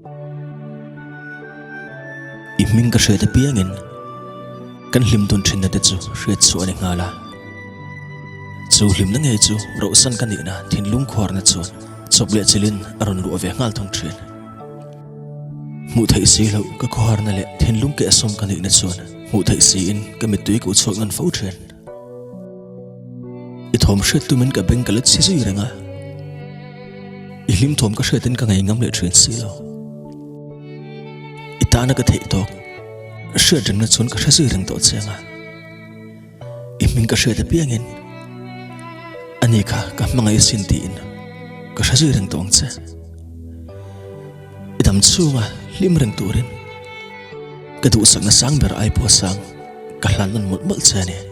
I hming ka hriat apiangin kan hlim dun thinna te chu hriat chhuah a ni nghal a. Chu hlimna ngei chu rohsan ka nihna thinlung khuarna chuan chawp leh chilhin a rawn luah ve nghal thung thin. Hmuh theih si loh ka khawharna leh thinlung kehsawm ka nihna chuan hmuh theih siin ka mittui ka uchhuak nawn fo thin. I thawm hriat tumin ka beng ka la chhi zui reng a, i hlim thawm ka hriatin ka ngei ngam leh thin si lo. I tana ka theih tawk hriat rengna chuan ka hre zui reng tawh chiang a, i hming ka hriat apiangin ani kha ka hmangaih asin tiin ka hre zui reng tawh ang che. I dam chhunga hlim reng turin ka duhsakna sang ber ai pawh sang ka hlan nawn mawlh mawlh che a ni.